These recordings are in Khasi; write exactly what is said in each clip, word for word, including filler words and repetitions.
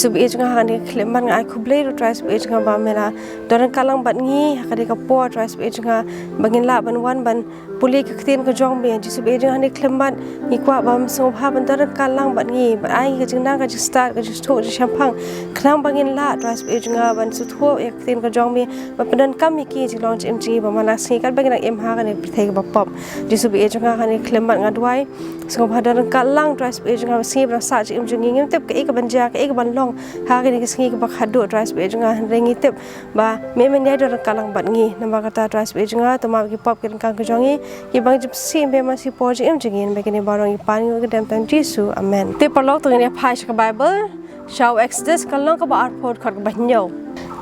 Jisu ba ïeit jong nga, ha kane ka khyllipmat nga ai khublei ruh Trai Jisu ba ïeit jong nga ba me la don ryngkat lang bad ngi ha kane ka por Trai Jisu ba ïeit jong nga, ba ngin lah ban wan ban pule ka ktien ka jong me. Jisu ba ïeit jong nga, ha kane ka khyllipmat ngi kwah ba me sngewbha ban don ryngkat lang bad ngi, ban ai ka jingnang, ka jingstad, ka jingsuk, ka jingshemphang, khnang ba ngin lah Trai Jisu ba ïeit jong nga ban sngewthuh ïa ka ktien ka jong me, ban pyndonkam ïa ki jinglong jingim jong ngi ba man la ka sngi katba ngi dang im ha kane ka pyrthei kaba pop. Jisu ba ïeit jong nga, ha kane ka khyllipmat nga duwai, sngewbha don ryngkat lang Trai Jisu ba ïeit jong nga, ba sngi ba dang sah jingim jong ngi ngim tip kaei kaban jia, kaei kaban long ha kane ka sngi kaba khatduh Trai Jisu ba ïeit jong nga, hynrei ngi tip ba me men ïai don ryngkat lang bad ngi. Namar kata Trai Jisu ba ïeit jong nga, to map ïa ki pop ki ryngkang ka jong ngi, kiba ngi jingpynsih ym beiman shi por jingim jong ngi, namar kine baroh ngi pan ngi ong ha ka kyrteng Jisu. Amen. Te paralok, to ngin ïa phai sha ka Baibl, sha u Exodus ka lynnong kaba arphew, dkhot kaba hynñiew.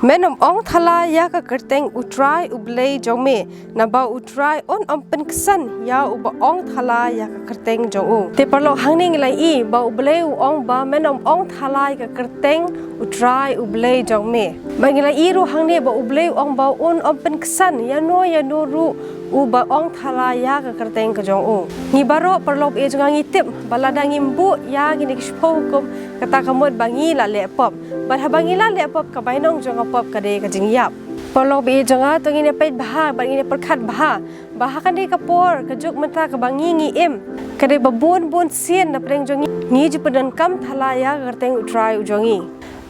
Men ym ong thala ïa ka kyrteng U Trai U Blei jong me, naba U Trai un ym pynksan ïa uba ong thala ïa ka kyrteng jong u. Te paralok, hangne ngi la ïohi ba U Blei u ong ba men ym ong thala ïa ka kyrteng U Trai U Blei jong me. Ba ngi la ïohi ruh hangne ba U Blei u ong ba un ym pynksan ïano ïano ruh uba ong thala ïa ka kyrteng ka jong u. Ngi baroh paralok ba ïeit jong nga ngi tip ba lada ngim buh ïa kine ki shiphew hukum, kata ka mut ba ngi la leh pop. Bad haba ngi la leh pop, ka bainong jong ka pop ka dei ka jingïap. Paralok ba ïeit jong nga, to ngin ïa peit bha bad ngin ïa pyrkhat bha ba ha kane ka por ka juk mynta kaba ngi ngi im, ka dei ba bun bun sien na pdeng jong ngi ngi ju pyndonkam thala ïa ka kyrteng U Trai u jong ngi.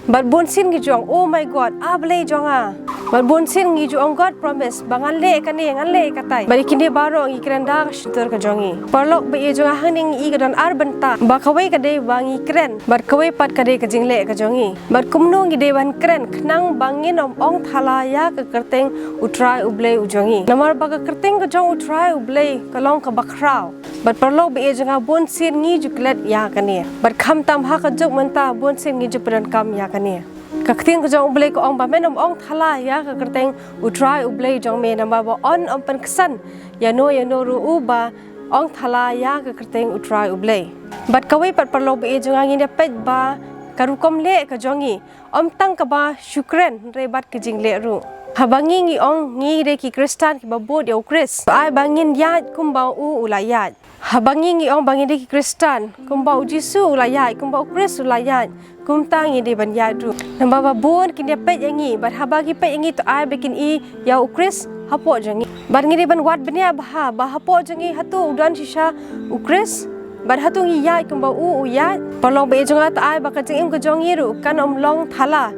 Bad bun sien ngi ju ong, "Oh my God, A Blei jong nga." Bad bun sien ngi ju ong, "God promise ba ngan leh kane, ngan leh katai." Bad ïa kine baroh ngi kren da ka shyntur ka jong ngi. Paralok ba ïeit jong nga, hangne ngi ïohi ka don ar bynta, ba kawei ka dei ba ngi kren, bad kawei pat ka dei ka jingleh ka jong ngi. Bad kumno ngi dei ban kren khnang ba ngin ym ong thala ïa ka kyrteng U Trai U Blei u jong ngi? Namar ba ka kyrteng ka jong U Trai U Blei ka long kaba khraw. Bad paralok ba ïeit jong nga, bun sien ngi ju klet ïa kane. Bad khamtam ha ka juk mynta, bun sien ngi ju pyndonkam ïa kane. Ka ktien ka jong U Blei ka ong ba men ym ong thala ïa ka kyrteng U Trai U Blei jong me, namar ba un ym pynksan ïano ïano ruh uba ong thala ïa ka kyrteng U Trai U Blei. Bad kawei pat paralok ba ïeit jong nga, ngin ïa peit ba ka rukom leh ka jong ngi ym tang kaba shu kren, hynrei bad ka jingleh ruh. Haba ngi ngi ong ngi dei ki Khristan kiba bud ïa U Khrist, to ai ba ngin ïaid kumba u u la ïaid. Haba ngi ngi ong ba ngi dei ki Khristan, kumba U Jisu u la ïaid, kumba U Khrist u la ïaid, kumta ngi dei ban ïaid ruh. Namar ba bun kin ïa peit ïa ngi, bad haba ki peit ïa ngi, to ai ba kin ïohi ïa U Khrist hapoh jong ngi. Bad ngi dei ban wad bniah bha ba hapoh jong ngi hato u don shisha U Khrist, bad hato ngi ïaid kumba u u ïaid. Paralok ba ïeit jong nga, to ai ba ka jingim ka jong ngi ruh kan ym long thala,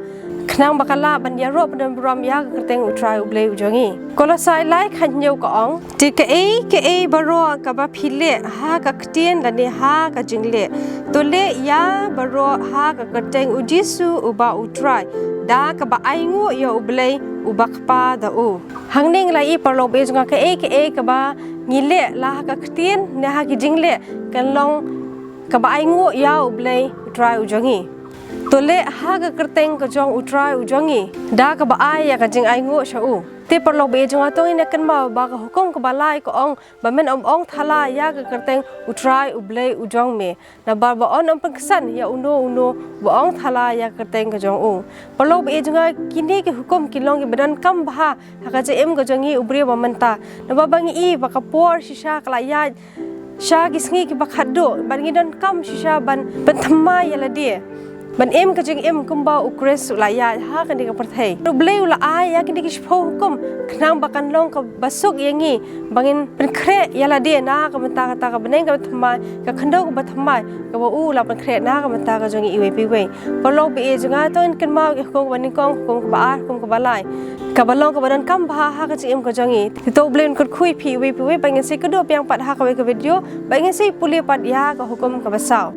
khnang ba kan lah ban ïaroh pyndon burom ïa ka kyrteng U Trai U Blei u jong ngi. Kolossai lai, khathynñiew ka ong, "Te kaei kaei baroh kaba phi leh ha ka ktien lane ha ka jingleh, to leh ïa baroh ha ka kyrteng U Jisu uba U Trai, da kaba ainguh ïa U Blei uba Kpa da u." Hangne ngi la ïohi paralok ba ïeit jong nga, kaei kaei kaba ngi leh, la ha ka ktien ne ha ki jingleh, kan long kaba ainguh ïa U Blei U Trai u jong ngi. To leh ha ka kyrteng ka jong U Trai u jong ngi, da kaba ai ïa ka jingainguh sha u. Te paralok ba ïeit jong nga, to ngin ïa kynmaw ba ka hukum kaba lai ka ong ba men ym ong thala ïa ka kyrteng U Trai U Blei u jong me, namar ba un ym pynksan ïa uno uno ba ong thala ïa ka kyrteng ka jong u. Paralok ba ïeit jong nga, kine ki hukum ki long kiba donkam bha ha ka jingim ka jong ngi u briew ba mynta. Namar ba ngi ïohi ba ka por shisha ka la ïaid sha ki sngi kiba khatduh, bad ngi donkam shisha ban pynthymmai ïa lade, ban im ka jingim kumba U Khrist u la ïaid ha kane ka pyrthei. U Blei u la ai ïa kine ki shiphew hukum khnang ba kan long kaba suk ïa ngi, ba ngin pynkhreh ïa lade na ka bynta kata ka bneng kaba thymmai, ka khyndew kaba thymmai kaba u la pynkhreh na ka bynta ka jong ngi iwei pa iwei. Paralok ba ïeit jong nga, to ngin kynmaw ki hukum kaba nyngkong, hukum kaba ar, hukum kaba lai, kaba long kaba donkam bha ha ka jingim ka jong ngi. Te to U Blei un kyrkhu ïa phi iwei pa iwei, ba ngin sa ïakynduh biang pat ha kawei ka video, ba ngin sa ïapule pat ïa ka hukum kaba saw.